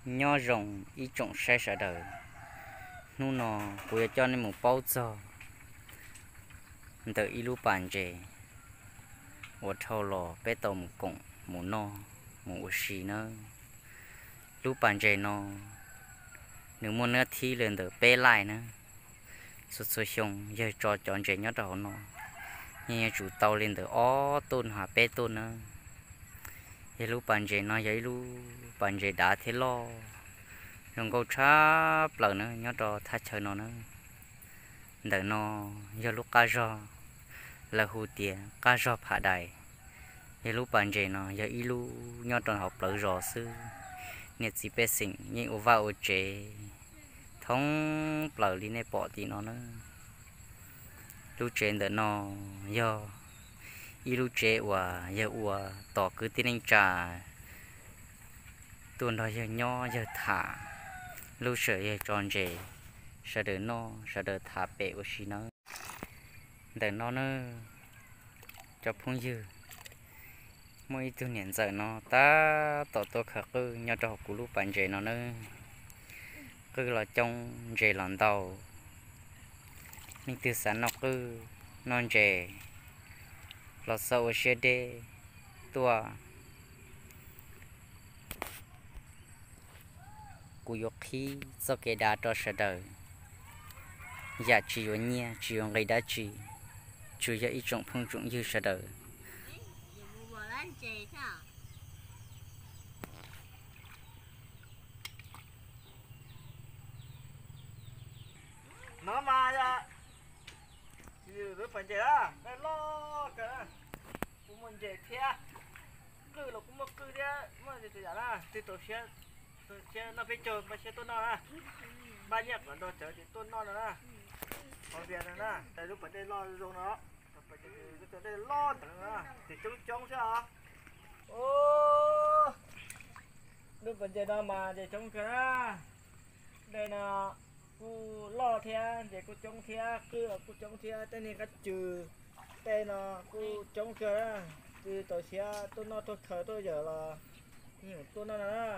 Nyob zoo ib tsoom saib sawv daws, hnub no kuv yuav coj nej mus paub txog ntawm ib lub pas ntses uas dhau los peb tau mus koom mus noj mus ua si nawb. Lub pas ntses no nws muaj hnab thib li ntawm peb laij nawb. Txhua txhua xyoo yawg tso cov ntses nyob rau hauv no, yeej yuav tsum tau li ntawm ob tuj no peb tuj nawb. Yog lub pas ntses no yog ib lub pas ntses dav thiab loj, zoo nkauj tshaj plaws na nyob rau thaj chaw no na. Ntawm no yog lub qab zog, lawv hu tias qab zog Pham Dais. Yog lub pas ntses no yog ib lub nyob rau hauv plawv zos xwb, niam txiv pej xeem yeej ua vaj ua tsev thoob plaws li nej pom tim no na. Lub tsev ntawm no yog ib lub tsev uas yawg ua tos kwv tij neej tsa tuaj nrog yawg nyob yawg tham, lub sij hawm yawg tso ntses, sawv daws noj sawv daws tham pem ua si nawb. Ntawm no na, cov phooj ywg, muaj ib tug niam ntxawm no tab tom tuaj khaws qwj nyob rau hauv kuv lub pas ntses no na. Qwj los coob ntses los ntau, leej twg xav noj qwj noj ntses los xav ua siab deb tuaj. Kuv yuav qhib txoj kev dav rau sawv daws, yam tsis yuav nyiaj tsis yuav nqi dab tsi, tsuas yog ib tsoom phooj tsoom ywg sawv daws. No mas yog lub pas ntses na, dej loj kawg, kuj muaj ntses thiab, qwj los kuj muaj qwj thiab, muaj tus yam na, twg tau siab, siab noj peb caug npaj siab tuaj noj na, npaj nyiaj kom nrog cawv ces tuaj noj no na. Qhov tias no na, lub pas dej loj zoo no, lub pas dej loj ntawd no, ces coob coob thiab os. Lub pas ntses no mas ntses coob kawg na. Dej no kuj loj thiab, ntses kuj coob thiab, qwj los kuj coob thiab, tej niag qab tswm tej no kuj coob kawg na. Twg tau siab tuaj noj tuaj khaws tuaj yawm los yeej tuaj noj no na.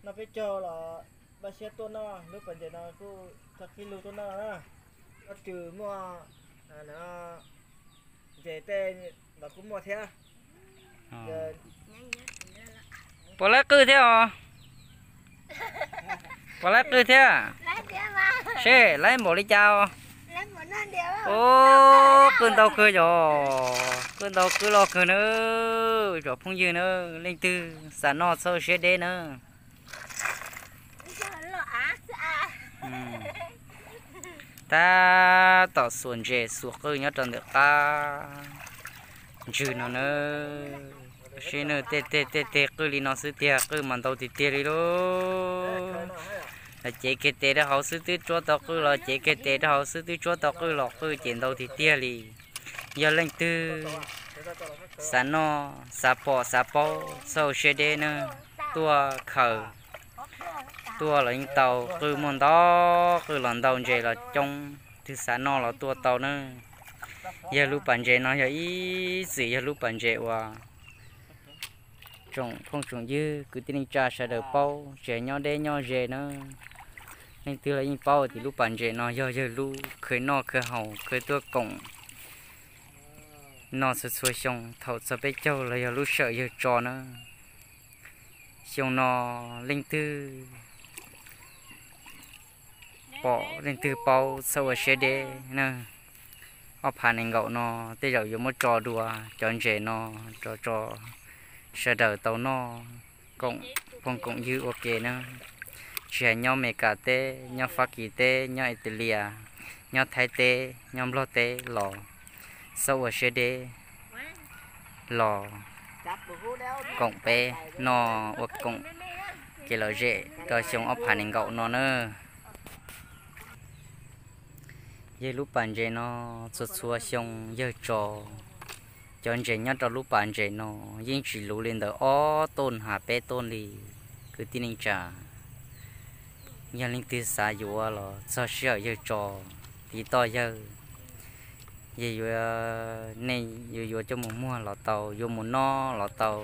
Noj peb caug los npaj siab tuaj noj, lub pas ntses no kuj txog qhib lug tuaj noj na. Qab tswm muaj, ntses tej los kuj muaj thiab. Puas laib qwj thiab os? Puas laib qwj thiab? Seb laib npaum li cas os? Ub, qwj ntau kawg yog, qwj ntau qwj loj kawg na. Cov phooj ywg na, leej twg xav noj txhob ua siab deb na. Tab tom xuas ntses xuas qwj nyob rau ntawm qab ntswg no na. Seb nws tej tej tej tej qwj li no xwb tiag, qwj mas ntau tiag tiag li lauj. Los cev kiag tes rau hauv xwb twb tsuab tau qwj, los cev kiag tes rau hauv xwb twb tsuab tau qwj, los qwj ces ntau tiag tiag li. Yog leej twg xav noj xav pom xav paub txhob ua siab deb na, tuaj khaws, tuaj los yeej tau, qwj muaj ntau, qwj los ntau ntses los coob, twg xav noj los tuaj tau na. Yog lub pas ntses no yog ib txwm yog lub pas ntses uas tsoom phooj tsoom ywg kwv tij neej tsa sawv daws paub tsis hais nyob deb nyob ze na. Leej twg los yeej paub tias lub pas ntses no yog yawg lub, khawv noj khawv haus khawv tuaj koom noj txhua txhua xyoo, thaum txog peb caug los yog lub sij hawm yawg tso na. Xyoo no leej twg pom leej twg paub txhob ua siab deb na. Ob phav nees nkaum no tej zaum yuav muab tso dua cov ntses no rau tso sawv daws tau noj koom phooj koom ywg ua ke na. Tsis hais nyob Amelikas teb, nyob Fab Kis teb, nyob Australia, nyob Thaib teb, nyob Nplog teb los txhob ua siab deb los koom peb noj ua koom kev lom zem rau xyoo ob phav nees nkaum no na. Yawg lub pas ntses no txhua txhua xyoo yawg tso, cov ntses nyob rau lub pas ntses no yeej tsis luv li ntawm ob tuj hnav peb tuj li. Kwv tij neej tsa, yog leej twg xav yuav los txog sij hawm yawg tso, tiv toj yawg, yawg yuav, nej yuav yuav coj mus muag los tau, yuav mus noj los tau,